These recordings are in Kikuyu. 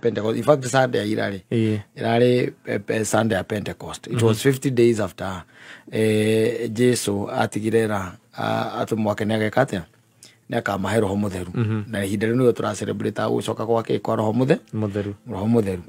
Pentecost. In fact, Sunday ya irarĩ irarĩ Sunday ya Pentecost. It was 50 days after Jesu atigire ra atũmwo ake nĩ ageka atĩa, nĩ akamahe Roho Mũtheru, na ihinda rĩu nĩrĩo tũracelebrate gũcoka gwake kwa Roho Mũtheru. Roho Mũtheru.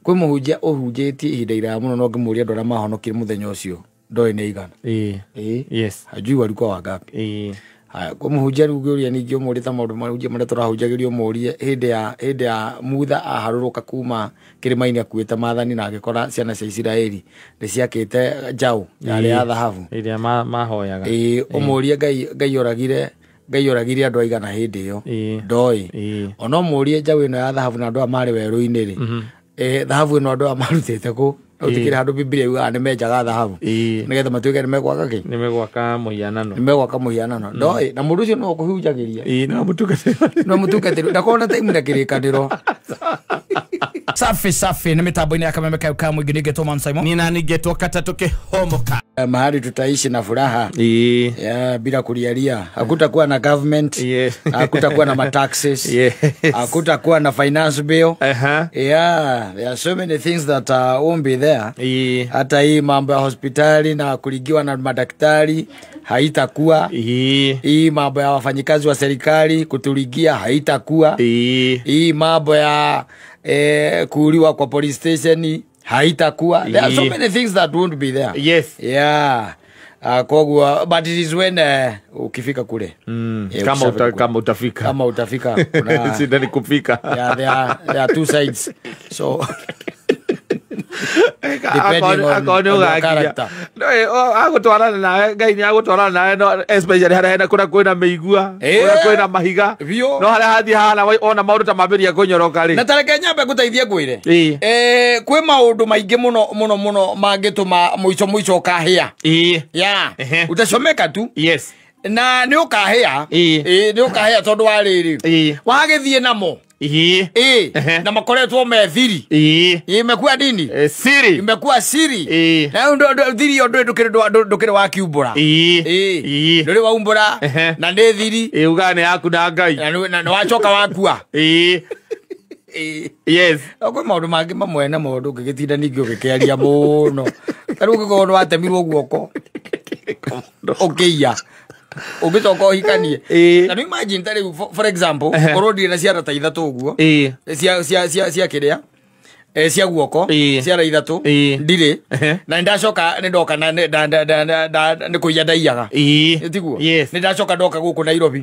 Kwĩ mũhunjia ũhunjĩtie ihinda iraya mũno, no ngĩmũria andũ arĩa mahonokire mũthenya ũcio, ndoĩ nĩ igana. Ĩĩ. Hajui walikuwa wangapi. Haya, kwĩ mũhunjia rĩu ũngĩũria ningĩ ũmũrie ta maũndũ mahunjia marĩa tũrahunjagĩrio, ũmũrie hĩndĩ ya Mutha aharũrũka kuma kĩrĩma-inĩ akuĩte maathani na agĩkora ciana cia Isiraeli nĩ ciakĩte njaũ yarĩ ya thahabu ĩrĩa mahoyaga. Ĩĩ, ũmũrie Ngai oragire andũ aigana hĩndĩ ĩyo, ndoĩ. Ona ũmũrie njaũ ĩno ya thahabu na andũ aya marĩ werũ-inĩ rĩ, thahabu ĩno andũ aya marutĩte kũ? Gũtikĩrĩ handũ Bibilia yugaga nĩ menjaga thahabu nĩgetha matuĩke nĩ megwaka kĩ, nĩ megwaka mũhianano. Nĩ megwaka mũhianano. Ndoĩ. Na mũndũ ũcio no ũkũhunjagĩria. Ĩĩ, no mũtungatĩri. No mũtungatĩri ndakorwo na time na kĩrĩkanĩro. Safi safi, nĩ mĩtambo-inĩ ya Kameme kayo ka mũingĩ, nĩngetwo Man Simon. Nina ningetwo katatũ kĩhomoka. Mahali tutaishi na furaha ya, bila kulialia. Hakutakuwa na government, hakutakuwa na mataxes, hakutakuwa na finance bill. Yeah, there are so many things that won't be there. Hata hii mambo ya hospitali na kuligiwa na madaktari haitakuwa. Hii mambo ya wafanyikazi wa serikali kutuligia haitakuwa. Hii mambo ya kuuliwa kwa police station haitakuwa. There are so many things that won't be there. Yeah. Koguo, but it is when ukifika kule. Kama ukishafika kule. Kama utafika. Kama utafika kuna, Shida ni kufika. Yeah, there are two sides, so depending on your character. Agũtwarana nawe, Ngai nĩ agũtwarana nawe, no especially harĩa hena kũrĩa kwĩna mĩigua, kũrĩa kwĩna mahiga, no harĩa hathiĩ hahana ona maũndũ ta mambĩrĩria kũnyoroka rĩ. Na tareke nyambe ngũteithie ngwĩre, kwĩ maũndũ maingĩ mũno mũno mũno mangĩtũma mũico mũico ũkahĩa. Ya, utachomeka tu. Na nĩ ũkahĩa. Nĩ ũkahĩa tondũ wa rĩrĩ, wagĩthiĩ namo, na makoretwo me thiri. Imekuwa nini? Siri. Imekuwa siri. Na thiri ĩyo ndũrĩ ndũkĩrĩ wakiumbũra. Ndũrĩ waumbũra na nĩ thiri. Ugaga nĩ yaku na Ngai. Na nĩ wacoka wakua. No kwĩ maũndũ mangĩ mamwe na maũndũ ũngĩgĩtinda ningĩ ũgĩkĩaria mũno, ta rĩu ũngĩkorwo nĩ watemirwo guoko ũkĩiya, ũngĩcoka ũhikanie, na nĩ imagine ta rĩu for example, korwo ndirĩ na ciara ta ithatũ ũguo, cia kĩrĩa, cia guoko, ciara ithatũ ndirĩ, na nĩndacoka nĩ ndoka na nĩ kũiya ndaiyaga. Tiguo? Yes. Nĩ ndacoka ndoka gũkũ Nairobi,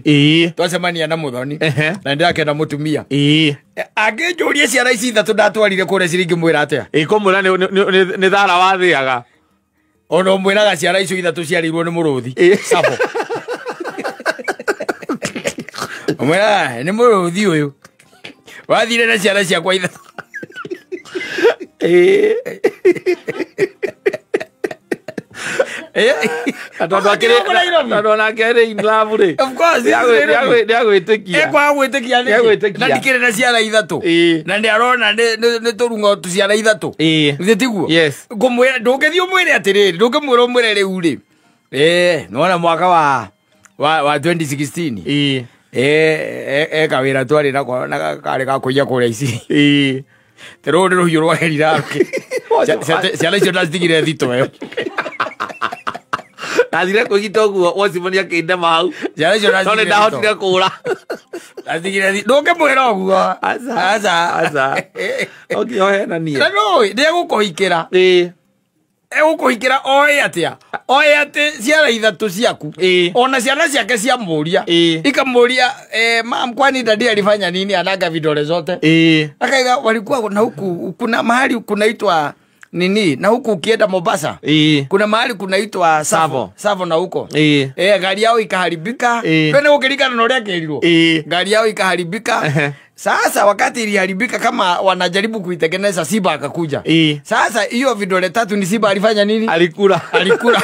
twacemania na Mũthoni, na nĩndĩrakena mũtumia. Angĩnjũrie ciara ici ithatũ ndatwarire kũrĩa ciringi, mwĩra atĩa? Kũmwĩra nĩ thara wathĩaga. Ona ũmwĩraga ciara icio ithatũ ciarĩirwo nĩ mũrũthi. Sabo ũmwĩraga nĩ mũrũthi ũyũ wathire na ciara ciakwa ithatũ. Tondũ tondũ onake arĩ in love rĩ. Of course, this is Nairobi. Nĩ agwĩtĩkia. Ekwaga gwĩtĩkia nĩkĩ? Nĩagwĩtĩkia. Na ndikĩrĩ na ciara ithatũ, na nĩ arona nĩ tũrung'o tũciara ithatũ. Githĩ tiguo? Yes. Ngũmwĩra ndũngĩthiĩ ũmwĩre atĩrĩrĩ, ndũngĩmwĩra ũmwĩre rĩu rĩ, nĩwona mwaka wa 2016, eka wĩra twarĩ nako na karĩ ga kũiya kũrĩa ici, rũrũ nĩ rũhiũ rwagerira rũkĩ. Ciana icio ndacitigire thito ĩyo. Ndathire kwĩgita ũguo wocimoni akĩndema hau. Ciana icio No nĩ ndacitigire ndahotire thito. kũra. Ndacitigire ndũngĩmwĩra ũguo. Aca. Aca. Aca. No nginya ũhenanie. Na no nĩ egũkũhikĩra. Egũkũhikĩra oĩ atĩa? Oĩ atĩ ciara ithatũ ciaku, ona ciana ciake ciamũria, ikamũria, "Mam, kwani daddy alifanya nini? Anaga vidole zote." Akaiga walikuwa na huku kuna mahali kunaitwa nini, na huku ukienda Mombasa kuna mahali kunaitwa Savo. Savo. Savo, na huko gari yao ikaharibika. Twende ukirikana na ũrĩa kĩrirwo. Gari yao ikaharibika. Sasa wakati iliharibika, kama wanajaribu kuitengeneza, simba akakuja. Sasa hiyo vidole tatu ni simba alifanya nini? Alikula. Alikula.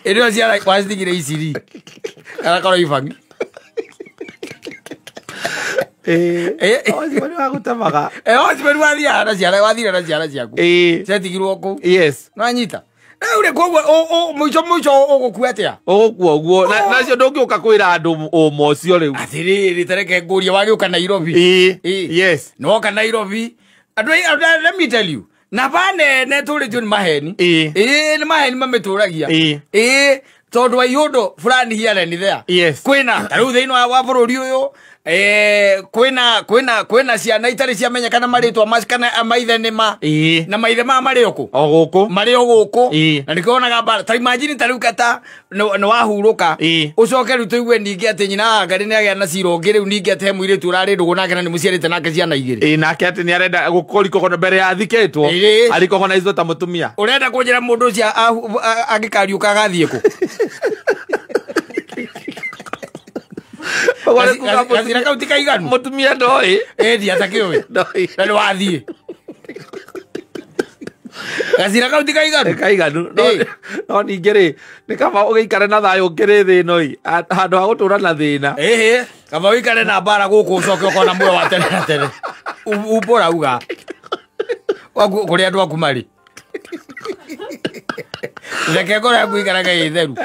Ĩrĩo ciara wacitigire iciri arakorwo ibangi. Wocimoni wagũtemaga. Wacimani wathiaga na ciara, wathire na ciara ciaku, ciatigirwo kũu. Nwanyita Rĩu rĩ koguo mũico mũico ũgũkua atĩa? Ũgũkua ũguo nacio ndũngĩũka kwĩra andũ ũma ũcio rĩu. Atĩrĩrĩ tareke ngũrie wagĩũka Nairobi. Yes. Nĩwoka Nairobi. Andũ let me tell you. Na banene tũrĩtio nĩ maheni. Ĩĩ nĩ maheni mamĩtũragia. Ĩĩ tondũ wa iũndũ fulani here and there. Yes. Kwĩna ta rĩu thĩinĩ wa bũrũri ũyũ kwĩna kwĩna ciana itarĩ ciamenyekana marĩtwa macio kana maithe nĩ ma. Na maithe ma marĩ o kũ? O gũkũ. Marĩ o gũkũ. Na nĩkĩo wonaga mbara. Ta imagine ta rĩu kata nĩ wahurũka. Ũcoke rĩu tũigue ningĩ atĩ nyina wa Ngarĩ nĩagĩa na cira ũngĩ rĩu ningĩ atĩ he mũirĩtu ũrarĩ ndũgũ nake na nĩ mũciarĩte nake ciana igĩrĩ. Nake atĩ nĩ arenda gũkorikogona mbere ya athikĩtwo. Arikogonaizwo ta mũtumia. Ũrenda kũnjĩra mũndũ ũcio angĩkariũka agathiĩ kũ? Gacira kau ti kaiganu. Mũtumia ndoĩ. Ĩĩ atakĩũĩ. Ndoĩ. Na nĩ wathiĩ. Gacira kau ti kaiganu. Kaiganu. No ningĩ rĩ nĩ kaba ũgĩikare na thayũ ũkĩrĩ thĩ ĩno ĩ handũ ha gũtũra na thĩna. Ĩhĩ kaba ũikare na mbara gũkũ ũcoke ũkona muoyo wa tene na tene. Umbũra uga. Kũrĩa andũ aku marĩ. Reke ngoro yaku ĩikarage ĩ theru.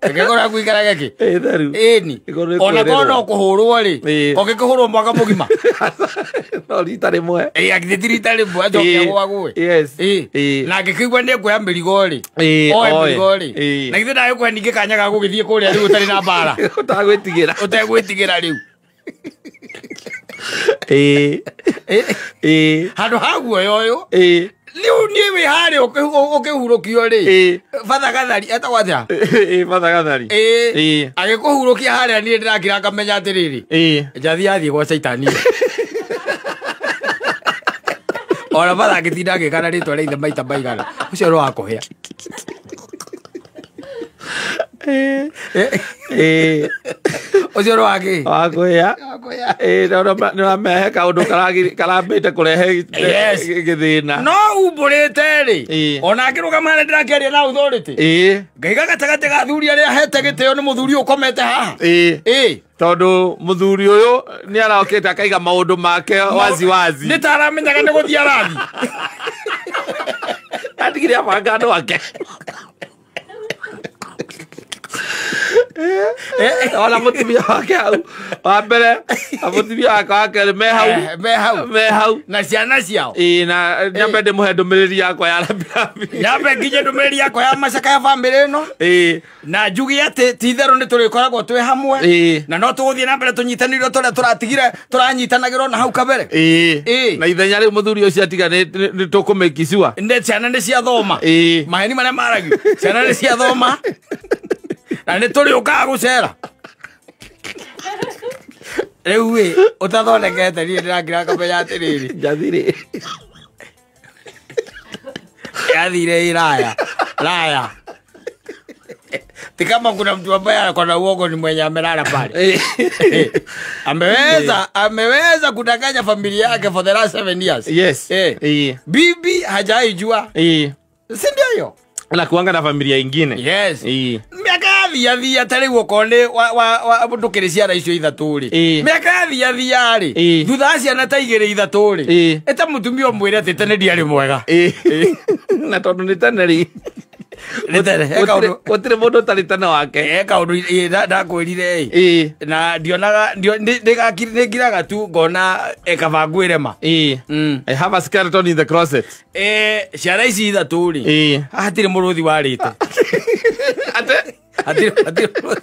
Reke ngoro yaku ĩikarage kĩ? Ĩ theru. Ĩni. Ona korwo no kũhũrwo rĩ, ũngĩkĩhũrwo mwaka mũgima. No rita rĩmwe. Ĩ agithĩ ti rita rĩmwe acoke agũagũe. Yes. Na angĩkĩigua nĩ ekuoya mĩrigo rĩ, oe mĩrigo rĩ. Na githĩ ndagĩkũhe ningĩ kanya ga gũgĩthiĩ kũrĩa rĩu ũtarĩ na mbara. Ũtagwĩtigĩra. Ũtegwĩtigĩra rĩu. Handũ ha guoya ũyũ. Rĩu niĩ wĩ harĩa ũkĩhurũkio rĩ, Batha Gathari etagwo atĩa? Batha Gathari. Agĩkũhurũkia harĩa niĩ ndĩrakira ngamenya atĩrĩrĩ, Njathi yathiĩ gwa caitani. Ona Batha angĩtinda agĩkana rĩtwa rĩa ithe maita maigana, ũcio nĩ wa kũhĩa. Ũcio nĩ wa kĩ? Wa kũhĩa. Nĩ ũramehe kaũndũ karambĩte kũrehe gĩthĩna. No umbũrĩte rĩ, ona angĩrũgama harĩa ndĩrakĩaria na authority. Ngaiga gatagatĩ ga athuri arĩa ahete gĩtĩo nĩ mũthuri ũyũ ũkomete haha. Tondũ mũthuri ũyũ nĩ arokĩte akaiga maũndũ make wazi wazi. Nĩ ta aramenyaga nĩ gũthiĩ arathiĩ. Atigire abanga andũ ake. Ona mũtumia wake hau wa mbere, mũtumia wake wa kerĩ me hau. Me hau. Me hau. Na ciana ciao. Na nyambe ndĩmũhe ndũmĩrĩri yakwa ya rambirambi. Nyambe nginye ndũmĩrĩri yakwa ya macaka ya bamĩrĩ ĩno. Na njuge atĩ ti itherũ nĩ tũrĩkoragwo twĩ hamwe. Na no tũgũthiĩ na mbere tũnyitanĩire tũrĩa tũratigire tũranyitanagĩrwo na hau kabere. Na ithenya rĩu mũthuri ũcio atiga nĩ tũkũmĩkicua. Nĩ ciana nĩ ciathoma. Maheni marĩa maragio. Ciana nĩ ciathoma. Na nĩ tũrĩũkaga gũcera. Rĩu ĩ ũtathondekete niĩ ndĩrakira ngamenya atĩrĩrĩ. Njathi rĩ. Yathire ĩ raya. Ti kama kuna mtu ambaye ako na uongo ni mwenye amelala pale. Ameweza kudanganya familia yake for the last 7 years. Yes. Bibi hajaijua. Si ndio hiyo? Na kuanga na familia ingine. Yes. Miaka yathia ta rĩu okorwo nĩ wa ndũkĩrĩ ciana icio ithatũ rĩ. Miaka yathia rĩ. Thutha wa ciana ta igĩrĩ ithatũ rĩ. Ĩta mũtumia ũmwĩre atĩ tene ndiarĩ mwega. Na tondũ nĩ tene rĩ. Nĩ tene. Gũtirĩ mũndũ ũtarĩ tene wake. He kaũndũ ndakwĩrire ĩ. Na ndionaga nĩngiraga tu ngona kaba ngwĩrema. I have a skeleton in the closet. Ciana ici ithatũ rĩ. Hatirĩ mũrũthi warĩte. Ate? Hatirĩ mũrũthi.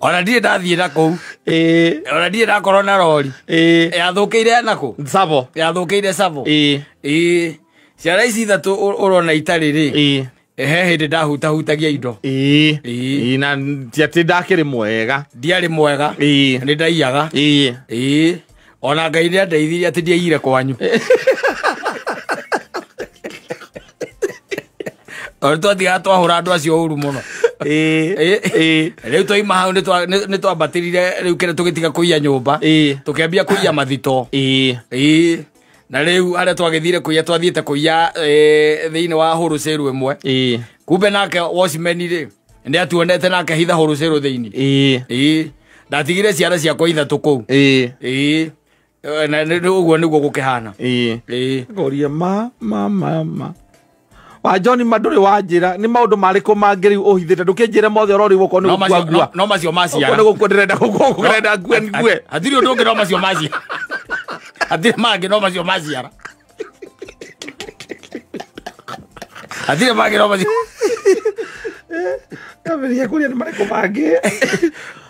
Ona ndirĩ ndathiĩ na kũu. Ona ndirĩ ndakorwo na rori. Yathũkĩire na kũ? Savo. Yathũkĩire Savo. Ciana ici ithatũ ũrona itarĩ rĩ. He hĩndĩ ndahutahutagia indo. Na ti atĩ ndakĩrĩ mwega. Ndiarĩ mwega. Nĩ ndaiyaga. Ona Ngai nĩ andeithirie atĩ ndiaiyire kwanyu. Tondũ twathiaga twahũra andũ acio ũru mũno. Rĩu twaima hau nĩ twambatĩrire rĩu kĩrĩa tũgĩtiga kũiya nyũmba. Tũkĩambia kũiya mathito. Na rĩu harĩa twagĩthire kũiya twathiĩte kũiya thĩinĩ wa wholesale ĩmwe. Kumbe nake watchman rĩ nĩ atuonete nake hitha wholesale thĩinĩ. Ndatigire ciana ciakwa ithatũ kũu. Na ũguo nĩguo gũkĩhana. Ngoria ma ma ma ma. Wa John Mandũrĩ wa njĩra nĩ maũndũ marĩkũ mangĩ rĩu ũhithĩte ndũkĩnjĩre mothe ũrorĩgwo korwo nĩ gũkua ngua. No macio maciara. Nĩ gũkua ndĩrenda gũkua ndĩrenda ngue ngue. Hatirĩ ũndũ ũngĩ no macio maciara. Hatirĩ mangĩ no macio maciara. Hatirĩ mangĩ no macio. Kamĩria kũrĩa nĩ marĩkũ mangĩ.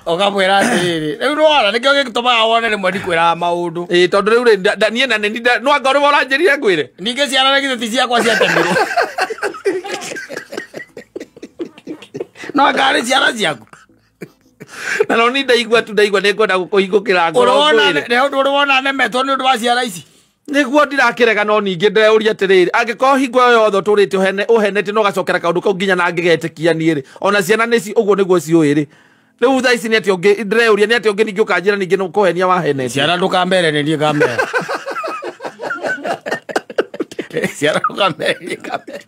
Ũkamwĩra atĩrĩrĩ rĩu nĩwona nĩkĩo gĩtũmaga wone rĩmwe ndikwĩraga maũndũ. Ĩĩ tondũ rĩu rĩ niĩ na nĩ no anga ũrĩa ũranjĩrire ngwĩre. Ningĩ ciana na githĩ ti ciakwa ciatemirwo. No anga nĩ ciana ciaku. Na no ni ndaigua tu ndaigua nĩ ngwenda gũkũhingũkĩra ngoro ngwĩre. Ũrona nĩ ũndũ ũrĩa wona nemetwo nĩ ũndũ wa ciana ici. Nĩguo ndirakĩrega no ningĩ ndĩreuria atĩrĩrĩ angĩkorwo hingo ĩyo yothe ũtũrĩte ũhenete no ũgacokera kaũndũ kau nginya na ngĩgetĩkia niĩ rĩ ona ciana nĩci ũguo nĩguo ciũĩ rĩ rĩu thaa ici nĩ atĩa ũngĩ ndĩreuria nĩ atĩa ũngĩ ningĩ ũkanjĩra ningĩ nĩ kũhenia wahenete. Ciana ndũkamere nĩ niĩ ngamera. Ciana ndũkamere nĩ niĩ ngamera.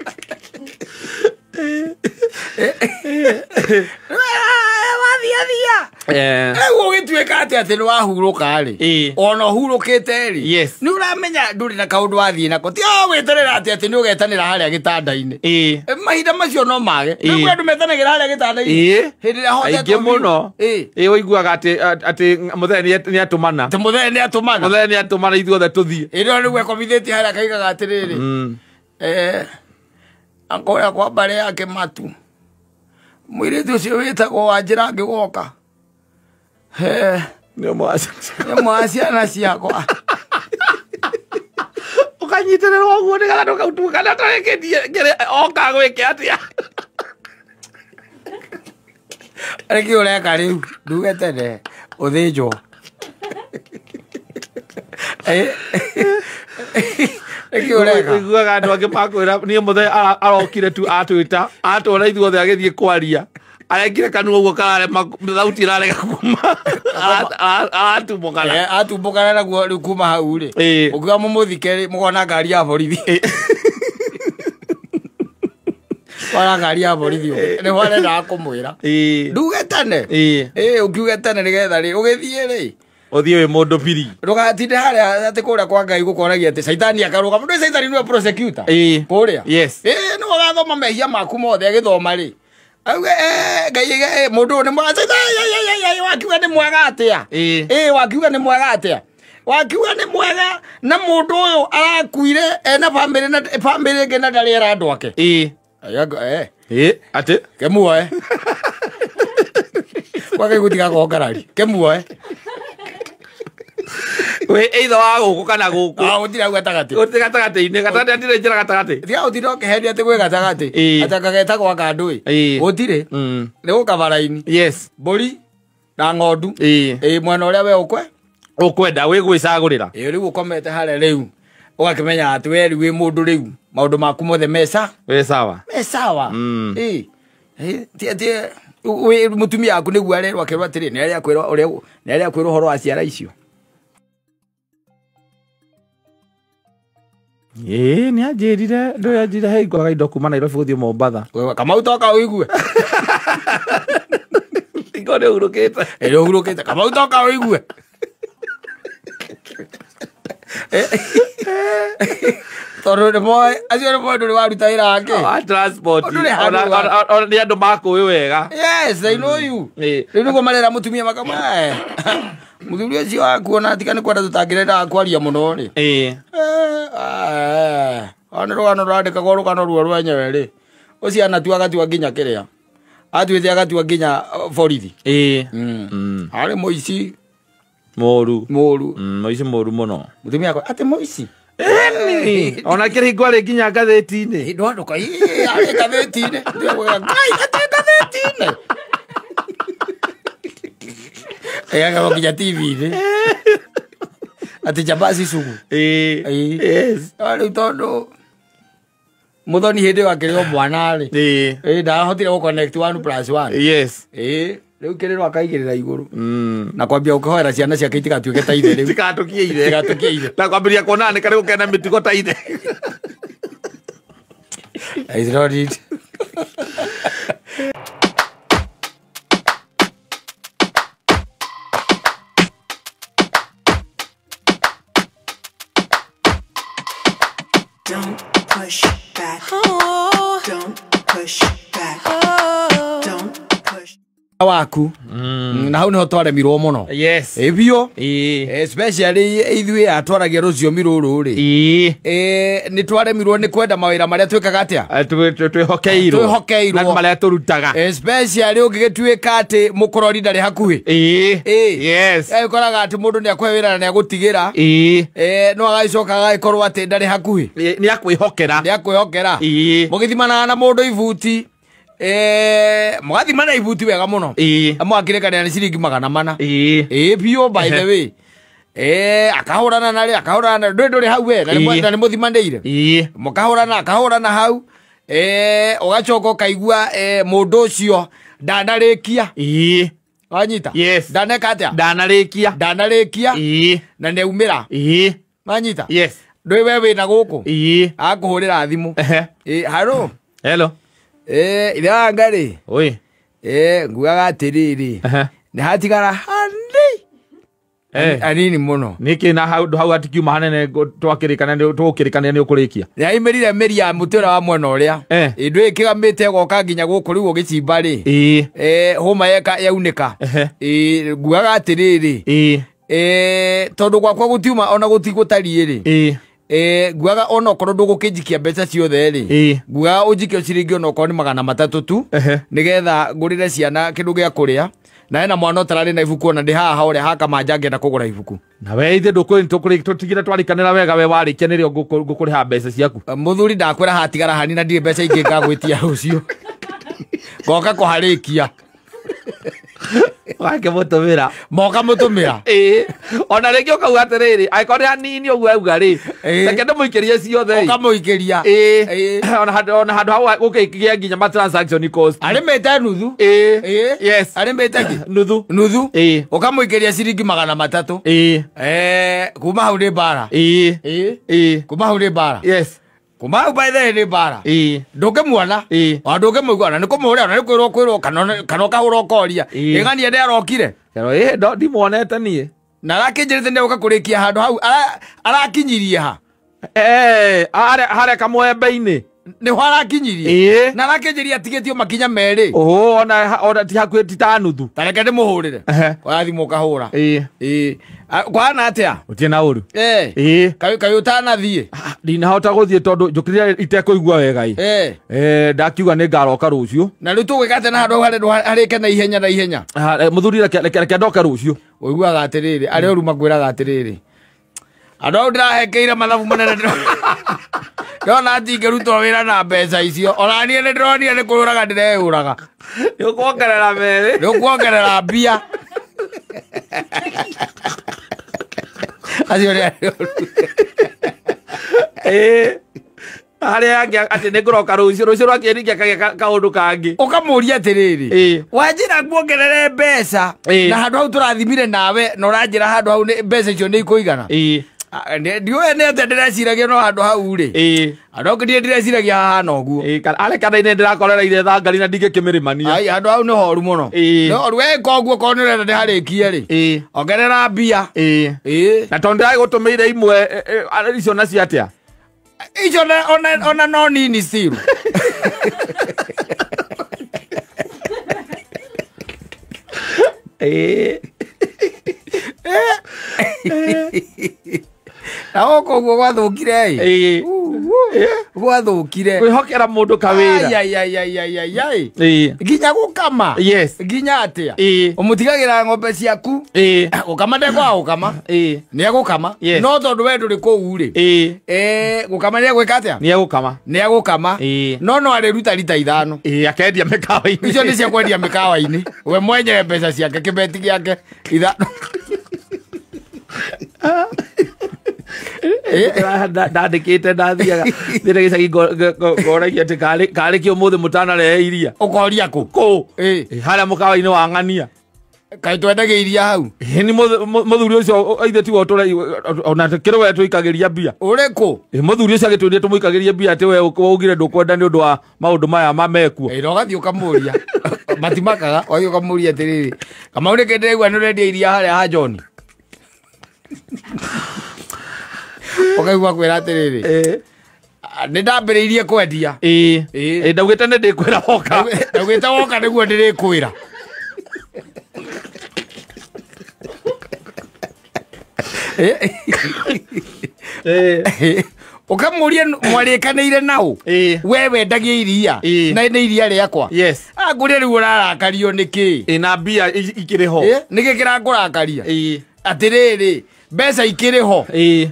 Wathiathia. Rĩu ũgĩtuĩka atĩ atĩ nĩ wahurũka rĩ ona ũhurũkĩte rĩ nĩ ũramenya ndũrĩ na kaũndũ wathiĩ nako ti wĩterera atĩ atĩ nĩ ũgetanĩra harĩa gĩtanda-inĩ. Mahinda macio no mage nĩ andũ metanagĩra harĩa gĩtanda-inĩ hĩndĩ ĩrĩa hotetwo aingĩ mũno. Ĩĩ ũiguaga atĩ atĩ mũthee nĩ atũmana. Atĩ mũthee nĩ atũmana. Mũthee nĩ atũmana ithuothe tũthiĩ. Ĩĩ no nĩguo ekomithĩtie harĩa akaigaga atĩrĩrĩ akũrĩa kwa mbarĩ yake matu mũirĩtu ũcio wĩtagwo Wanjĩra angĩgoka nĩ ũmwe wa ciana ciakwa. Ũkanyitĩrĩrwo ũguo nĩgetha ndũkautũkane atarĩkĩtie oka gwĩke atĩa. Rĩngĩ ũreka rĩu nduge tene ũthĩnjwo. Rĩngĩ ũreka iguaga andũ angĩ makwĩra niĩ mũthee arokire tu atwĩta atwona ithuothe agĩthiĩ kwaria arengire kanua ũguo kararema thauti ĩrarega kuma aratumbũkana. Atumbũkana naguo rĩu kuma hau rĩ ũkiuga mũmũthike rĩ mũkona ngari ya borithi. Wona ngari ya borithi nĩho arendaga kũmwĩra nduge tene. Ĩĩ ũkiuge tene nĩgetha rĩ ũgĩthiĩ rĩ ũthiĩ wĩ mũndũ biri ndũgatinde harĩa atĩ kũrĩa kwa Ngai gũkoragia atĩ caitani akarũgama ndũĩ caitani nĩwe prosecutor kũrĩa. Ĩĩ nĩwe ũgathoma mehia maku mothe agĩthoma rĩ auge Ngai mũndũ ũyũ nĩ mwega caitani wakiuga nĩ mwega atĩa. Ĩĩ wakiuga nĩ mwega atĩa. Wakiuga nĩ mwega na mũndũ ũyũ arakuire ena bamĩrĩ na bamĩrĩ ĩngĩ na ndarĩ era andũ ake. Ĩĩ atĩ kemuoe kwa Ngai gũtigakorwo ngarari kemuoe. Wĩ either wa gũkũ kana gũkũ. Gũtirĩ hau gatagatĩ. Gũtirĩ gatagatĩ-inĩ gatagatĩ hatirĩ njĩra gatagatĩ. Tiga gũtinda ũkĩhenia atĩ gwĩ gatagatĩ. Atĩ kagetagwo aka ndũĩ. Gũtirĩ. Nĩ gũkabara-inĩ. Yes. Mbũri na ng'ondu. Ĩĩ mwena ũrĩa we ũkwe ũkwenda wĩ gwĩcagũrĩra. Ĩĩ rĩu ũkomete harĩa rĩu ũgakĩmenya atĩ we rĩu wĩ mũndũ rĩu maũndũ maku mothe mesa. Wĩ sawa. Me sawa. Ĩĩ. Ti atĩ mũtumia waku nĩguo arerwo akerwo atĩrĩ nĩ arĩa kwĩrwo ũrĩa nĩ arĩa kwĩrwo ũhoro wa ciara icio. Ĩĩ nĩ anjĩrire ndũĩ anjĩrire he ngũraga indo kuma Nairobi gũthiĩ Mombatha. Kamau toka ũigue. Hingo nĩ ũhurũkĩte. Ĩĩ ũhurũkĩte Kamau toka ũigue. Tondũ nĩ moĩ acio nĩ moĩ ndũrĩ waruta wĩra wake. Wa transport. Nĩ andũ makũĩ wega. Yes, they know you. Rĩu nĩguo marera mũtumia makamwe. Mũthuri ũcio waku ona tiga nĩ kwenda tũtangĩrendaga kwaria mũno rĩ. Ĩĩ. Ona rũgano rwandĩkagwo rũgano ruo rwenyewe rĩ. Ũcio anatua agatua nginya kĩrĩa. Atuĩte agatua nginya borithi. Ĩĩ. Arĩ mũici. Mũru. Mũru. Mũici mũru mũno. Mũtumia akwa atĩ mũici. Ĩni. Ona kĩrĩ hingo arĩ nginya ngathĩti-inĩ. Ndwandũka arĩ ngathĩti-inĩ. Ngai atĩ ngathĩti-inĩ. Ĩgakorwo nginya TV-inĩ. Atĩ jambazi sugu. Ĩĩ. Yes. Rĩu tondũ Muthoni hĩndĩ ĩyo akĩrĩ o mwana rĩ. Ĩĩ. Ndahotire gũ connect 1 + 1. Yes. Ĩĩ. Rĩu kĩrĩro akaigĩrĩra igũrũ. Na kwambia gũkĩhoera ciana ciake itigatuĩke ta ithe rĩu. Itigatukie ithe. Itigatukie ithe. Na kwambĩrĩria kuona nĩ karĩ gũkena mĩtugo ta ithe. It's not it. Don't push back. Oh. Don't push back. Don't push. Waku na hau niho twaremirwo muno. Yes. Ibio especially ithuĩ atwaragia rũthiomi rũrũ rĩ, nĩ twaremirwo nĩ kwenda mawĩra marĩa twĩkaga atĩa, twĩhokeirwo na marĩa tũrutaga, especially ũngĩgĩtuĩka atĩ mũkũrori ndarĩ hakuhĩ. Yes. Ũkoraga atĩ mũndũ nĩ akũhe wĩra na nĩ agũtigĩra, no agagĩcoka agagĩkorwo atĩ ndarĩ hakuhĩ, nĩ akwĩhokera, nĩ akwĩhokera. Mũgĩthimanaga na mũndũ ibuti, mũgathimana ibuti wega mũno, mwakĩrĩkanĩra nĩ ciringi 400. Biũ by the way, akahũrana narĩ, akahũrana narĩ, ndũrĩ hau we na nĩ mũthimanĩire, mũkahũrana, akahũrana hau, ũgacoka ũkaigua mũndũ ũcio ndanarĩkia. Wanyita? Yes. Ndaneka atĩa? Ndanarĩkia. Ndanarĩkia na nĩaumĩra. Wanyita? Yes. Ndũĩ we wĩna gũkũ, akũhũrĩra thimũ. Haro. Hello. Ithe wa Ngai. Oi. Ngugaga atĩrĩrĩ, nĩ hatigara hanini hanini mũno. Nĩkĩ na hau hau hatikiuma hanene twakĩrĩkana tũgũkĩrĩkania nĩ ũkũrĩkia. Nĩ aimĩrire mĩri ya mũtĩ ũrĩa wa mwena ũrĩa. Ndũĩ kĩgamĩte ĩgoka nginya gũkũ rĩu ũgĩcimba rĩ. Hũma yaunĩka. Ngugaga atĩrĩrĩ, tondũ gwakwa gũtiuma ona gũtigũtariĩ rĩ, ngugaga ona okorwo ndũgũkĩnjikia mbeca ciothe rĩ, ngugaga ũnjikie ciringi ona okorwo nĩ 300 tu, nĩgetha ngũrĩre ciana kĩndũ gĩa kũrĩa, na hena mwana ũtararĩ na ibuku ona ndĩ haha ũrĩa hakamanja ngĩenda kũgũra ibuku. Na we ithe tũtigire twarĩkanĩra wega, we warĩkia nĩrĩo ngũkũrĩha mbeca ciaku. Mũthuri ndakwĩra hatigara hani na ndirĩ mbeca ingĩ ngagwĩtia rũciũ, ngoka kũharĩkia. Wake mũtũmĩra. Moka mũtũmĩra. Ona rĩngĩ ũkauga atĩrĩrĩ, angĩkorwo nĩ hanini ũguo auga rĩ, reke ndĩmũikĩrie ciothe. Ũkamũikĩria. Ona handũ hau gũkĩgĩa nginya ma transaction cost. Arĩmĩte nuthu. Yes. Arĩmĩte kĩ? Nuthu. Nuthu. Ũkamũikĩria ciringi 300. Kuma hau nĩ mbara. Kuma hau nĩ mbara. Yes. Kuma hau by the way nĩ mbara. Ndũngĩmuona, ona ndũngĩmũigua, ona nĩ kũmũhũrĩra, ona nĩ kwĩrwo kwĩrwo, kana ũkahũra ũkoria ĩng'ania nĩ arokire. Ndimuonete niĩ. Na arakĩnjĩrĩte nĩ egũka kũrĩkia handũ hau, arakinyirie ha? Harĩa kamwembe-inĩ. Nĩho arakinyirie. Na arakĩnjĩria atigĩtio makinya merĩ. Ona ti hakuhĩ, ti ta nuthu. Ta reke ndĩmũhũrĩre. Oya thimũ ũkahũra. Kũhana atĩa? Gũtirĩ na ũru. Kaĩ ũtanathiĩ? Ndinahota gũthiĩ tondũ njũkĩrire itekũigua wega ĩ. Ndakiuga nĩ ngaroka rũciũ. Na rĩu tũgwĩka atĩa na handũ hau harĩke na ihenya na ihenya? Mũthuri reke ndoke rũciũ. Ũiguaga atĩrĩrĩ, arĩa ũru makwĩraga atĩrĩrĩ, andũ au ndĩrahekeire mathabu manene ndĩrona ndingĩrutwo wĩra na mbeca icio, ona niĩ nĩ ndĩronire nĩ kwĩyũraga ndĩreyũraga. Nĩ ũkuongerera merĩ. Nĩ ũkuongerera mbia. Acio nĩ arĩa ũru. Harĩa angĩ atĩ nĩ ngũroka rũciũ, rũciũ rwakinya ningĩ akagĩa kaũndũ kangĩ. Ũkamũria atĩrĩrĩ, wanjĩra nguongerere mbeca na handũ hau tũrathimire nawe, na ũranjĩra handũ hau mbeca icio nĩ ikũigana. Ndiũĩ nĩ atĩa ndĩreciragia no handũ hau rĩ, andũ hau ndirĩ ndĩreciragia hahana ũguo. Arĩ kana-inĩ ndĩrakorereire thangari na ndingĩkĩmĩrĩmania. Ai, handũ hau nĩ horu mũno. Nĩ horu. We koguo korwo nĩ ũrenda ndĩharĩkie rĩ, ongerera mbia. Na tondũ ndĩragũtũmĩire imwe icio nacio atĩa? Icio ona no nini still. Na gũkũ ũguo gwathũkire ĩ. Gwathũkire. Kwĩhokera mũndũ kawĩra. Ai. Nginya gũkama. Yes. Nginya atĩa? Ũmũtigagĩra ng'ombe ciaku. Gũkama ndekwaga gũkama. Nĩ egũkama. No tondũ we ndũrĩ kũu rĩ. Gũkama nĩ egwĩka atĩa? Nĩ egũkama. Nĩ egũkama. No no arĩruta rita 5. Akendia mĩkawa-inĩ. Icio nĩ cia kwendia mĩkawa-inĩ. We mwenyewe mbeca ciake, kĩbeti gĩake 5. Ndandĩkĩte ndathiaga thĩna gĩcagi ngoragia atĩ karĩ kĩ ũmũthĩ mũtanarehe iria. Ũkoria kũ? Kũ? Harĩa mũkawa-inĩ wa ng'ania. Kaĩ twendagia iria hau? Nĩ mũthuri ũcio ithe tiwe ona kĩrĩ we tũikagĩria mbia. Ũrĩkũ? Mũthuri ũcio agĩtwĩrire tũmũikagĩrie mbia atĩ we waugire ndũkwenda nĩ ũndũ wa maũndũ maya mamekuo. Na ũgathiĩ ũkamũria. Matimakaga, ũgathiĩ ũkamũria atĩrĩrĩ, Kamau nĩkĩ ndĩraigua nĩ ũrendia iria harĩa ha John? Ũkaigua kwĩra atĩrĩrĩ, Nĩ ndambĩrĩirie kwendia. Ĩĩ. Ndaugĩte nĩ ndĩkwĩra woka. Ndaugĩte woka nĩguo ndĩrĩkwĩra. Ukamuria mwarĩkanĩire nao we wendagia iria na nĩ iria rĩakwa. Yes. Angũria rĩu ũrarakario nĩkĩ? Na mbia ikĩrĩ ho. Nĩkĩ kĩrakũrakaria? Atĩrĩrĩ, mbeca ikĩrĩ ho.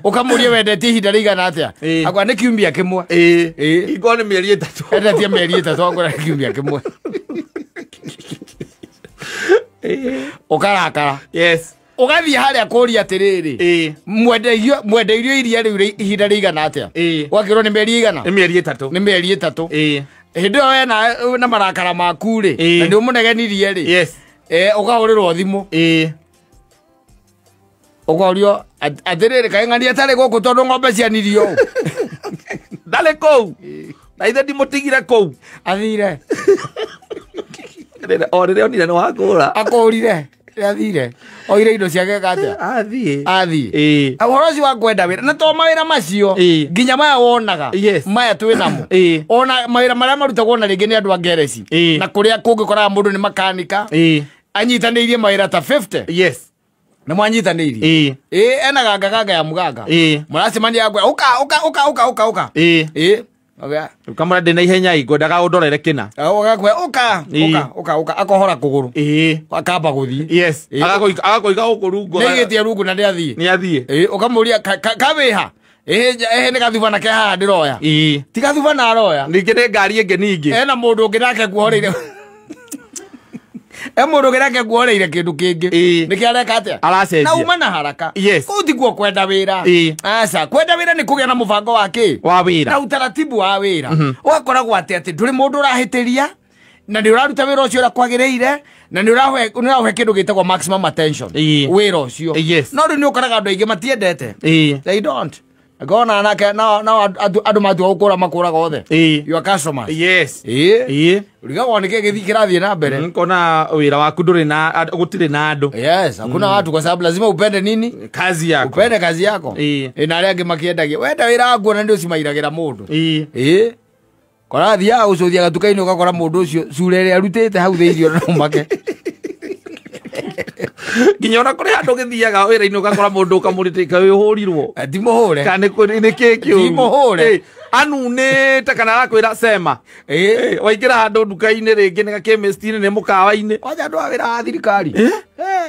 Ũkamũria wendetie ihinda rĩigana atĩa? Akwa nĩ kiumia kĩmwe. Ingorwo nĩ mĩeri 3. Endetie mĩeri 3 angũra nĩ kiumia kĩmwe. Ũkarakara. Yes. Ũgathiĩ harĩa kũria atĩrĩrĩ, mwendeirio iria rĩu ihinda rĩigana atĩa? Ũgakĩrwo nĩ mĩeri igana? Nĩ mĩeri 3. Nĩ mĩeri 3. Hĩndĩ ĩyo wena na marakara maku rĩ, na nĩ ũmũnegenirie rĩ. Yes. Ũkahũrĩrwo thimũ. Ũkorio atĩrĩrĩ, kaĩ ng'ania atarĩ gũkũ tondũ ng'ombe cianirio ũũ. Ndarĩ kũu. Na ithe ndimũtigire kũu. Athire. O rĩrĩa onire nĩ wakũra. Akũrire. Athire. Oire indo ciake atĩa? Athiĩ. Athiĩ. Ũhoro ũcio wa kwenda wĩra na to mawĩra macio nginya maya wonaga maya twĩ namo ona mawĩra marĩa marutagwo na rĩngĩ nĩ andũ a ngereci na kũrĩa kũngĩkoraga mũndũ nĩ makanika anyitanĩirie mawĩra ta 50. Yes. Nĩ mwanyitanĩirie. Ena ganga ganga ya mũganga. Mũracemania ngwa ũka ũka ũka ũka ũka ũka. Ukamũra ndĩ na ihenya ngwendaga ũndorere kĩna. Ũgakwe ũka ũka ũka ũka akohora kũgũrũ. Akamba gũthiĩ. Yes. Agakoiga gũkũ rungu. Nĩaigĩtie rungu na nĩathiĩ. Nĩathiĩ. Ũkamũria kawĩha? Ĩhĩ nĩ gathubana ke haha ndĩroya. Ti gathubana aroya. Ningĩ nĩ ngari ĩngĩ ningĩ. Ena mũndũ ũngĩ nake nguoreire. Mũndũ ũngĩ nake nguoreire kĩndũ kĩngĩ. Nĩkĩ areka atĩa? Aracenjia. Na uma na haraka. Yes. Kũu tikuo kwenda wĩra. Aca, kwenda wĩra nĩ kũgĩa na mũbango wa kĩ? Wa wĩra. Na utaratibu wa wĩra. Ũgakoragwo atĩ atĩ ndũrĩ mũndũ ũrahĩtĩria na nĩ ũraruta wĩra ũcio ũrĩa kwagĩrĩire na nĩ ũraũhe kĩndũ gĩtagwo maximum attention. Wĩra ũcio. Yes. No rĩu nĩ ũkoraga andũ aingĩ matiendete. They don't. Ngona nake no andũ matua gũkũra makũraga othe. Your customers. Yes. Urigagwo nĩ kĩ kĩrathiĩ na mbere. Nkona wĩra waku ndũrĩ na gũtirĩ na andũ. Yes, hakuna watu kwa sababu lazima upende nini? Kazi yako. Upende kazi yako. Na arĩa angĩ makĩendagia. Wenda wĩra waku na nĩ ũcimairagĩra mũndũ. Kora thiaga gũcũthia gatuka-inĩ ũgakora mũndũ ũcio cura ĩrĩa arutĩte hau thĩinĩ ona no make. Nginya ona kũrĩ handũ ũgĩthiaga wĩra-inĩ ũgakora mũndũ ũkamũrĩtĩka wĩhũrirwo. Ti mũhũre. Kana nĩ kĩ kĩũru. Ti mũhũre. Anunĩte kana arakwĩra sema. Waingĩra handũ nduka-inĩ rĩngĩ nĩ gakĩmĩsti-inĩ nĩ mũkawa-inĩ. Kwanja andũ a wĩra wa thirikari.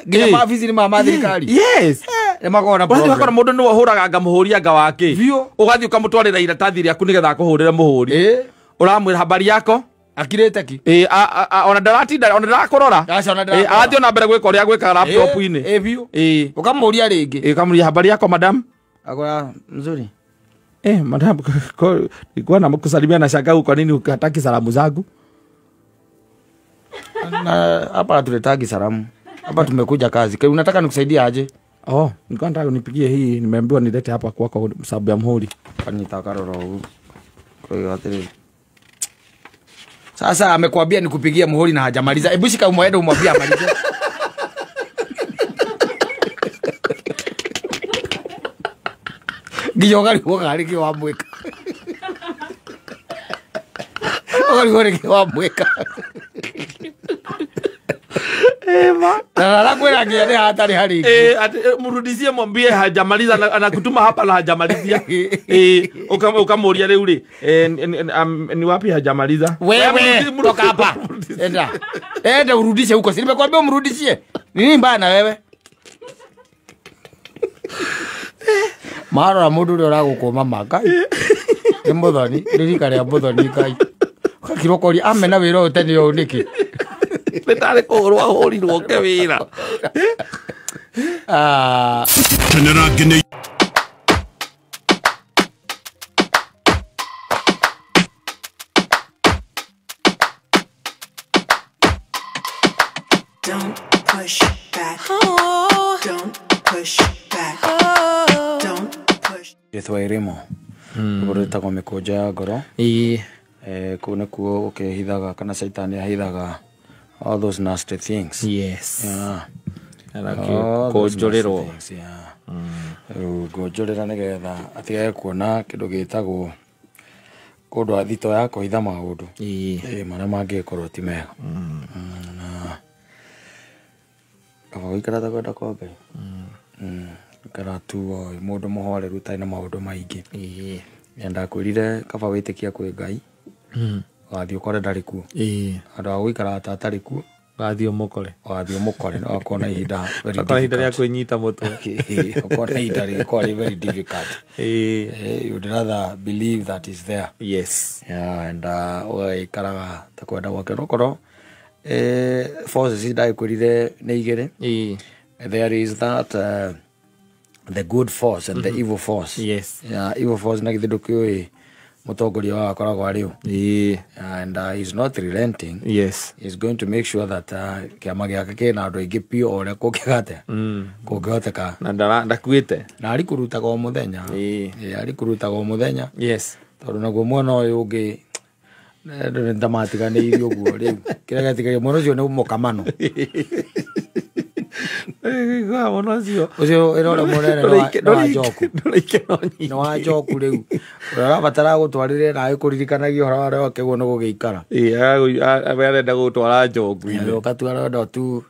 Nginya mabici nĩ ma thirikari. Yes. Nĩ makoragwo na problem. Ũgathiĩ ũgakora mũndũ nĩwe ũhũraga anga mũhũri anga wa kĩ. Biũ. Ũgathiĩ ũkamũtwarĩra iratathi rĩaku nĩgetha akũhũrĩre mũhũri. Ũramwĩra habari yako? Akirĩte ki? Ona ndaratinda ona ndarakurora. Aca ona ndarakurora. Arathiĩ ona mbere gwĩka ũrĩa gwĩkaga laptop-inĩ. Biũ. Ũkamũria rĩngĩ. Ũkamũria habari yako madam? Akora mzuri. Madam, nilikuwa nakusalimia na shangaa kwa nini hutaki salamu zangu? Na hapa hatuletagi salamu. Hapa tumekuja kazi. Kwa unataka nikusaidie aje? Oh, nilikuwa nataka unipigie hii, nimeambiwa nilete hapa kwako sababu ya muhuri. Kanitaka roro. Kwa hiyo atiri. Sasa amekuambia nikupigia muhuri na hajamaliza. Hebu shika umwende umwambie amalize. Nginya ũkarigwo karĩ kĩ wamwĩka. Ũkarigwo nĩ kĩ wamwĩka. Ema. Na arakwĩra nginya nĩ hatarĩ harĩki. Mrudishie mwambie hajamaliza, anakutuma hapa na hajamalizia. Ukamũria rĩu rĩ, ni wapi hajamaliza? Wewe toka hapa. Enda. Enda urudishe huko. Si nimekuambia umrudishie. Nini mbaya na wewe? Marora mũndũ ũrĩa ũragũkũma makai. Nĩ mũthoni, nĩ rika rĩa mũthoni kai. Ũgakirwo ũkoria amena wĩra ũyũ tene ũũ nĩkĩ? Nĩ tarĩ kũhũrwo ahũrirwo ke wĩra. Don't push back. Don't push back. Don't push. Gĩthwaĩri-mo. Rũgano rwĩtagwo Mĩkũnjo ya Ngoro. Kũu nĩkuo ũkĩhithaga kana caitani ahithaga all those nasty things. Yes. Yeah. Kũnjũrĩrwo. Rĩu ngũnjũrĩra nĩgetha atigage kuona kĩndũ gĩtagwo Kũndũ athito ya kũhitha maũndũ. Marĩa mangĩkorwo ti mega. Na kaba gũikara ta kwenda kwa Ngai. Gũikara tu mũndũ mũhoreru ũtarĩ na maũndũ maingĩ. Ndakwĩrire kaba wĩtĩkia kwĩ Ngai. Wathiĩ ũkore ndarĩ kuo. Handũ ha gũikara ta atarĩ kuo. Wathiĩ ũmũkore. Wathiĩ ũmũkore no ũkona ihinda very Ũkona ihinda rĩa difficult. kwĩnyita mũtwe. Ũkona ihinda rĩgĩkorwo rĩ very difficult. You'd rather believe that is there. Yes. Yeah, and ũgaikaraga ta kwenda gwake. No korwo forces ndakwĩrire nĩ igĩrĩ. There is that the good force and the evil force. Yes. Yeah, evil force na githĩ ndũkĩũĩ mũtongoria wao akoragwo arĩ ũ. And he's not relenting. Yes. He's going to make sure that kĩama gĩake kĩna andũ aingĩ biũ o ũrĩa kũngĩgate. Kũngĩhoteka. Na ndakuĩte. Na arĩ kũrutaga o mũthenya. Arĩ kũrutaga o mũthenya. Yes. Tondũ naguo mwena ũyũ ũngĩ andũ nĩ ta matiganĩirio ũguo rĩu. Kĩrĩa gĩatigaire mwena ũcio nĩ mũkamano. Mwena ũcio. Ũcio ĩrore mũnene nĩ wa njoku. Ndũrĩ Nĩ wa njoku rĩu. Ũrĩa ũrabatara gũtwarĩre na agĩkũririkanagia ũhoro wa ũrĩa wakĩguo nĩ gũgĩikara. We arenda gũtwara njoku-inĩ. Ũka tu arenda tu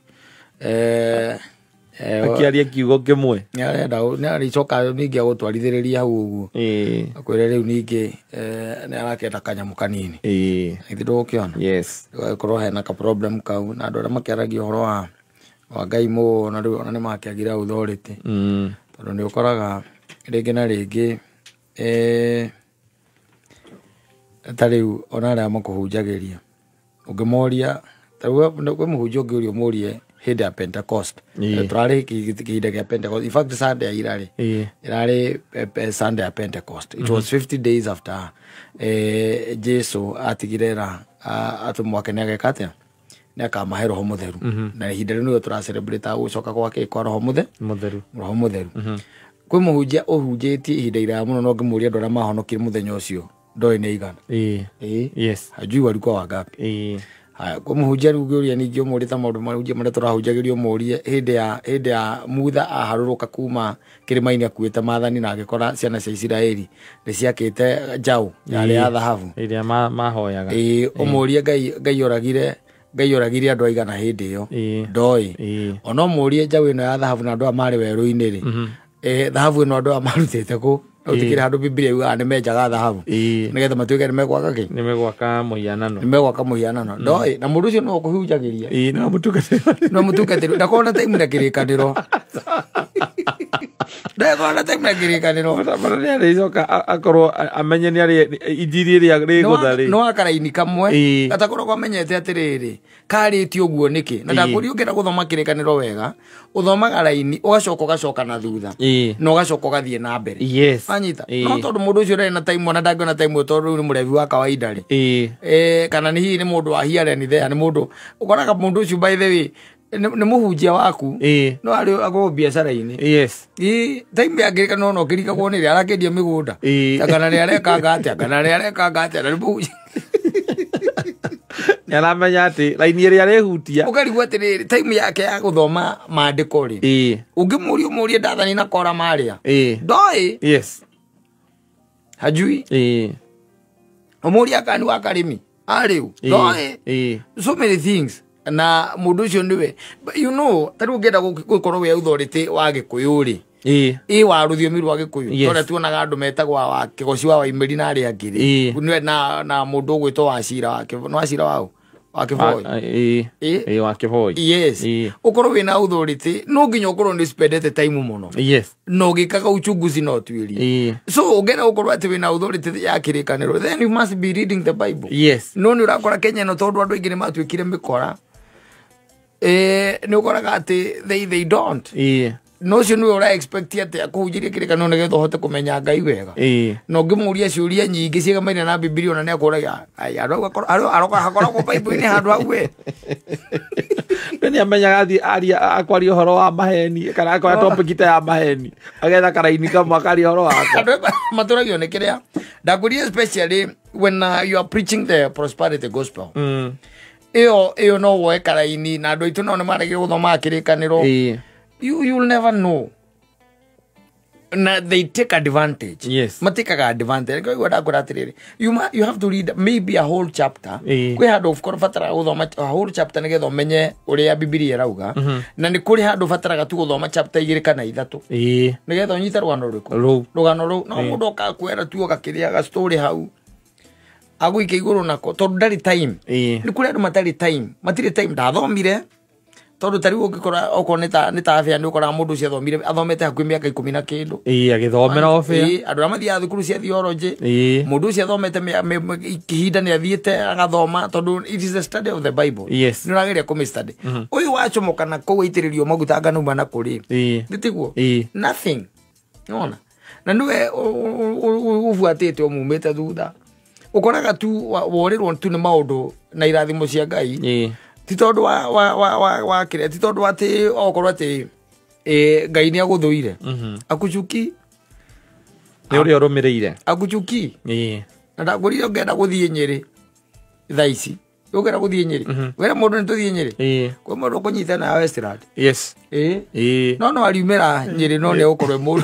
Akĩaria kiugo kĩmwe. Nĩ arenda nĩ arĩcoka ningĩ agũtwarithĩrĩria hau ũguo. Akwĩre rĩu ningĩ nĩ arakĩenda kanyamũ kanini. Githĩ ndũgũkĩona? Yes. Gũgagĩkorwo hena ka problem kau na andũ arĩa makĩaragia ũhoro wa Ngai mũno rĩu ona nĩ makĩagire authority. Tondũ nĩ ũkoraga rĩngĩ na rĩngĩ ta rĩu ona arĩa makũhunjagĩria ũngĩmoria ta rĩu kwĩ mũhunjia ũngĩũria ũmũrie hĩndĩ ya Pentecost. Tũrarĩ kĩhinda kĩa Pentecost. In fact Sunday ya ira rĩ ĩrarĩ Sunday ya Pentecost. It was 50 days after Jesu atigire ra atũmwo ake nĩ ageka atĩa? Nĩ akamahe Roho Mũtheru. Na ihinda rĩu nĩrĩo tũra-celebrate gũcoka gwake kwa Roho Mũtheru. Roho Mũtheru. Kwĩ mũhunjia ũhunjĩtie ihinda iraya mũno no ngĩmũria andũ arĩa mahonokire mũthenya ũcio ndoĩ nĩ aigana. Yes. Hajui walikuwa wangapi. Haya, kwĩ mũhunjia rĩu ũngĩũria ningĩ ũmũrie ta maũndũ marĩa marĩa tũrahunjagĩrio ũmũrie hĩndĩ ya Mutha aharũrũka kuma kĩrĩma-inĩ akuĩte maathani na agĩkora ciana cia Isiraeli nĩ ciakĩte njaũ yarĩ ya thahabu. Ĩrĩa mahoyaga. Ũmũrie Ngai oragire andũ aigana hĩndĩ ĩyo. Ndoĩ. Ona ũmũrie njaũ ĩno ya thahabu na andũ aya marĩ werũ-inĩ rĩ. Thahabu ĩno andũ aya marutĩte kũ? Gũtikĩrĩ handũ Bibilia yugaga nĩ menjaga thahabu. Nĩgetha matuĩke nĩ megwaka kĩ? Nĩ megwaka mũhianano. Nĩ megwaka mũhianano. Ndoĩ. Na mũndũ ũcio no ũkũhunjagĩria. No mũtungatĩri. No mũtungatĩri. Ndakorwo na time na kĩrĩkanĩro. Ndakorwo na time na kĩrĩkanĩro. Bata nĩ arĩcoka akorwo amenye nĩ arĩ injiri ĩrĩa rĩgũtha rĩ. No akaraini kamwe gatakoragwo amenyete atĩrĩrĩ karĩtie ũguo nĩkĩ. Na ndakũria ũngĩenda gũthoma kĩrĩkanĩro wega ũthomaga raini ũgacoka ũgacoka na thutha na ũgacoka ũgathiĩ na mbere. Yes. Anyita. No tondũ mũndũ ũcio ndarĩ na time ona ndangĩona time tondũ rĩu nĩ mũrebi wa kawaida rĩ. Kana nĩ hihi nĩ mũndũ wa here and there, nĩ mũndũ ũkoraga mũndũ ũcio by the way nĩ mũhunjia waku no arĩ akorwo biacara-inĩ. Yes. Time ya kĩrĩkanĩro no kĩrikagwo nĩ rĩ arakĩendia mĩgũnda. Kana nĩ arekanga atĩa, kana nĩ arekanga atĩa, na nĩ mũhunjia. Nĩ aramenya atĩ raini ĩrĩa arĩhutia. Ũkarigwo atĩrĩrĩ time yake ya gũthoma maandĩko rĩ. Ũngĩmũria ũmũrie Ndathani na Kora marĩa. Ndoĩ. Yes. Hajui. Ũmũrie Akani wa Karĩmi arĩ ũ. Ndoĩ. So many things. Na mũndũ ũcio nĩwe. You know, ta rĩu ũngĩenda gũkorwo wĩ authority wa Gĩkũyũ rĩ. Wa rũthiomi rwa Gĩkũyũ. Tondũ tuonaga andũ metagwo wa Kĩgoci wa Waimĩri na arĩa angĩ rĩ. Nĩwe na mũndũ ũgwĩtwo Wacira wa nĩ Wacira waũ? Wa Kĩboi. Wa Kĩboi. Yes. Ũkorwo wĩna authority no nginya ũkorwo nĩ spendete time mũno. Yes. Na ũgĩkaga uchunguzi na ũtuĩria. So ũngĩenda gũkorwo atĩ wĩna authority ya kĩrĩkanĩro then you must be reading the Bible. Yes. No nĩ ũrakora Kenya ĩno tondũ andũ aingĩ nĩ matuĩkire mĩkora. Nĩ ũkoraga atĩ they don't. No ũcio nĩwe ũra expect atĩ akũhunjĩrie kĩrĩkanĩro nĩgetha ũhote kũmenya Ngai wega. Na ũngĩmũria ciũria nyingĩ ciegamaine na Bibilia ona nĩ akũragia hakoragwo Bible-inĩ handũ hau we. Nĩ amenyaga athiĩ aria akwaria ũhoro wa maheni kana akoya topic ta ya maheni agetha karaini kamwe akaria ũhoro wako. Andũ matũragio nĩ kĩrĩa ndakũria especially when you are preaching the prosperity gospel. Ĩyo no woe karaini na andũ aitũ nao nĩ maregire gũthoma kĩrĩkanĩro. You'll never know. Na they take advantage. Yes. Matikaga advantage. Kwa ndakwĩra atĩrĩrĩ, you have to read maybe a whole chapter. Kwĩ handũ of course bataraga gũthoma a whole chapter nĩgetha ũmenye ũrĩa Bibilia ĩrauga. Na nĩ kũrĩ handũ bataraga tu gũthoma chapter 2 kana 3. Nĩgetha ũnyite rũgano rũrĩkũ? Rũgano rũu. No mũndũ okakwĩra tu ũgakĩrĩaga story hau. Agũike igũrũ nako tondũ ndarĩ time. Nĩ kũrĩ andũ matarĩ time. Matirĩ time ndathomire. Tondũ ta rĩu ũngĩkora okorwo nĩ ta afya nĩ ũkoraga mũndũ ũcio athomire athomete hakuhĩ mĩaka 10 na kĩndũ. Agĩthomera ofia. Andũ arĩa mathiaga thukuru cia theology. Mũndũ ũcio athomete ihinda nĩ athiĩte agathoma tondũ it is the study of the Bible. Yes. Nĩ ũrageria kũmĩ study. Ũyũ wacomoka na kũu aitĩrĩrio maguta anganauma na kũrĩ. Nĩ tiguo? Nothing. Nĩwona? Na nĩwe ũbuatĩte ũmumĩte thutha. Ũkoraga tu worĩrwo tu nĩ maũndũ na irathimo cia Ngai. Ti tondũ wa kĩrĩa, ti tondũ atĩ okorwo atĩ Ngai nĩ agũthũire. Akuchuki. Nĩ ũrĩa ũrũmĩrĩire. Akuchuki. Na ndakwĩrire ũngĩenda gũthiĩ Nyĩrĩ thaa ici. Ũngĩenda gũthiĩ Nyĩrĩ. Wĩra mũndũ nĩ tũthiĩ Nyĩrĩ. Kwĩ mũndũ ũkũnyita na Westland. Yes. No no ariumĩra Nyĩrĩ no nĩ egũkorwo e mũru.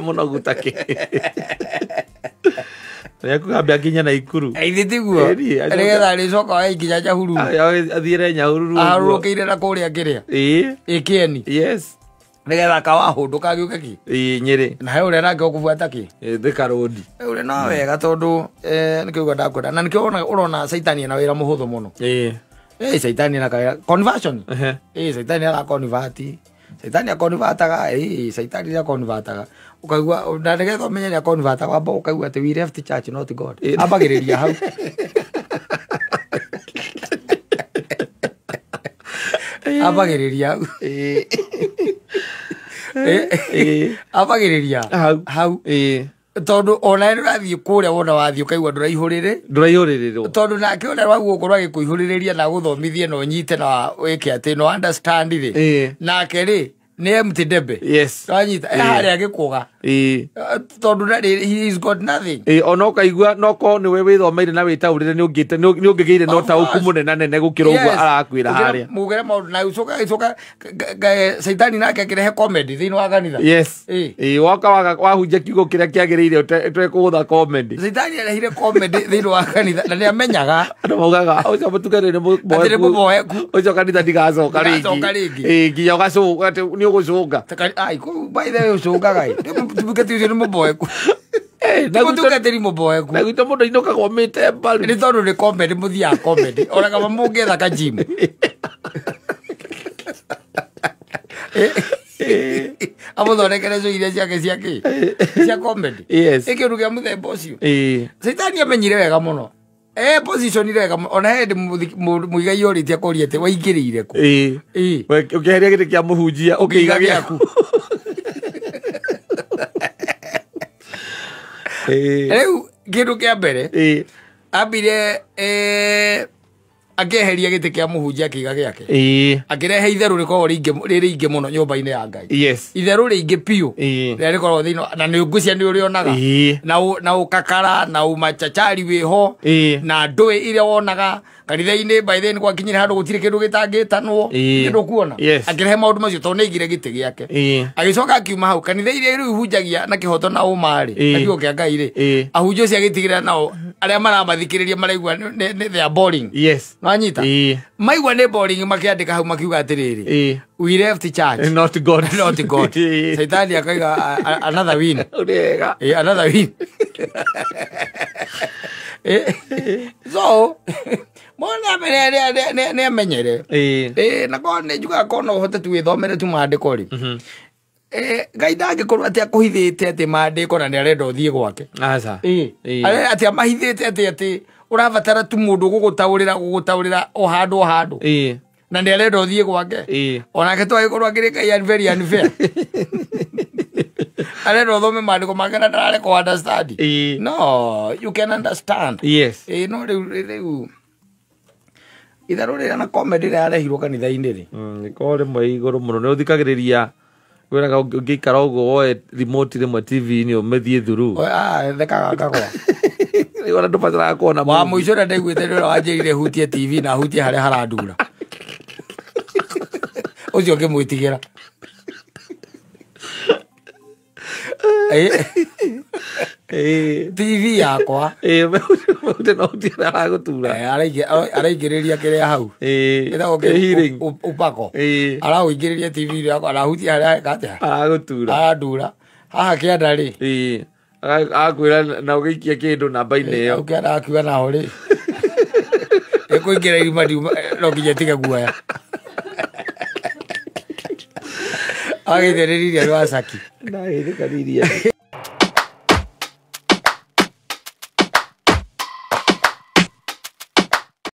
Mũnogu ta kĩ. Nĩekũgambia nginya Naikuru. Ithĩ tiguo. Nĩgetha arĩcoka oe nginya Nyahururu. Athiĩre Nyahururu. Aharũrũkĩire na kũrĩa kĩrĩa. Kĩeni. Yes. Nĩgetha kawahũndũka agĩũke kĩ? Nyĩrĩ. Na he ũrĩa nake ũkũbuata kĩ? Thika Road. Ũrĩa no wega tondũ nĩkĩo ũguo ndakwĩra. Na nĩkĩo ũrona Caitani ena wĩra mũhũthũ mũno. Caitani ena kawĩra. Conversion. Caitani araconvert. Caitani aconvertaga. Caitani aconvertaga. Ukaigua na nĩgetha ũmenye nĩ aconvertaga wamba ũkaigua atĩ we left church not God. Ambagĩrĩria hau. Ambagĩrĩria hau. Ambagĩrĩria hau. Tondũ ona nĩ ũrathiĩ kũrĩa wona wathiĩ ũkaigua ndũraihũrĩrĩrwo. Tondũ nake ũrĩa wagũkorwo agĩkũihũrĩrĩria na agũthomithie na ũnyite na wĩke atĩ no understand rĩ. Nake rĩ nĩ empty debe. Yes. Wanyita harĩa agĩkũga. Tondũ he's got nothing. Ona ũkaigua no korwo nĩwe wĩthomeire na wĩtaũrĩre nĩ ũngĩgĩire na ũtaũku mũnene nene gũkĩra ũguo arakwĩra harĩa. Mũgere maũndũ na ũcoka Caitani nake akĩrehe comedy thĩinĩ wa kanitha. Yes. Woka wahunjia kiugo kĩrĩa kĩagĩrĩire ũtekũgũtha comedy. Caitani arehire comedy thĩinĩ wa kanitha na nĩ amenyaga. Andũ maugaga ũcio mũtungatĩri nĩ mũboeku. Ũcio kanitha ndigacoka rĩngĩ. Nginya ũgacũnga nĩ ũgũcũnga. By the way ũcũngaga. Mũtungatĩri ũcio nĩ mũboeku. Mũtungatĩri mũboeku. Na gwitũ mũndũ ainũkaga omĩte mbaru. Nĩ tondũ nĩ comedy mũthiaga comedy. Ona kaba mũngĩetha ka gym. Amũthondekere cio iria ciake cia kĩ? Cia comedy. Yes. Kĩndũ kĩa mũthemba ũcio. Caitani amenyire wega mũno. Position wega mũno. Ona he hĩndĩ mũigai orĩtie akoria atĩ waingĩrĩire kũ? Ũkĩeheria gĩtĩ kĩa mũhunjia ũkĩiga gĩaku. Rĩu kĩndũ kĩa mbere ambire akĩeheria gĩtĩ kĩa mũhunjia akĩiga gĩake. Akĩrehe itherũ rĩkoragwo rĩrĩ rĩingĩ mũno nyũmba-inĩ ya Ngai. Yes. Itherũ rĩingĩ biũ rĩrĩa rĩkoragwo thĩinĩ na nĩ ngũcia nĩ ũrĩonaga. Na ũkakara na ũmachachari wĩho na ndũĩ iria wonaga kanitha-inĩ. By then gwakinyire handũ gũtirĩ kĩndũ gĩtangĩtanwo kĩndũ kuona. Akĩrehe maũndũ macio tondũ nĩ aigire gĩtĩ gĩake. Agĩcoka akiuma hau kanitha iria rĩu ihunjagia na kĩhoto na ũma-rĩ na kiugo kĩa Ngai rĩ, ahunjia ũcio agĩtigĩrĩra nao arĩa maramathikĩrĩria maraigua they are boring. Yes. Wanyita? Maigua nĩ boring makĩandĩka hau makiuga atĩrĩrĩ, we left church not God. Not God. Caitani akaiga another win. Another win. So mwana nĩ amenyere. Na korwo nĩ njugaga korwo no ũhote tu wĩthomere tu maandĩko rĩ. Ngai ndangĩkorwo atĩ akũhithĩte atĩ maandĩko na nĩ arenda ũthiĩ gwake. Aca. Atĩ amahithĩte atĩ ũrabatara tu mũndũ gũgũtaũrĩra o handũ o handũ. Na nĩ arenda ũthiĩ gwake. Onake to agĩkorwo akĩrĩ Ngai very unfair. Arenda ũthome maandĩko make na ndarareka understand. No, you can understand. Yes. No rĩu itherũ rĩrĩa na comedy rĩrĩa yarehirwo kanitha-inĩ rĩ. Nĩkorwo rĩmwe igũrũ mũno nĩ ũthikagĩrĩria kwĩraga ũngĩikara ũguo woe remote rĩmwe TV-inĩ ũmĩthiĩ through. Thekaga ngagwa. Ona ndũbataraga kuona wa mũico ũrĩa ndaiguĩte nĩ ũrĩa wanjĩrire hutie TV na hutie harĩa harandura. Ũcio ngĩmwĩtigĩra. TV yakwa mahutie na ũhutie harĩa haragũtura. Araingĩrĩria kĩrĩa hau ĩtagwo Healing. upako araũingĩrĩria TV yakwa arahutia harĩa eka atĩa Aragũtura. Arandura haha kĩanda rĩ. Agakwĩra na ũgĩikia kĩndũ namba-inĩ ĩyo. Hau kĩanda akiuga naho rĩ ĩkũingĩra irima ndiuma no nginya ĩtige guoya agĩitĩrĩria rwacaki. Ndagĩthĩkanirie.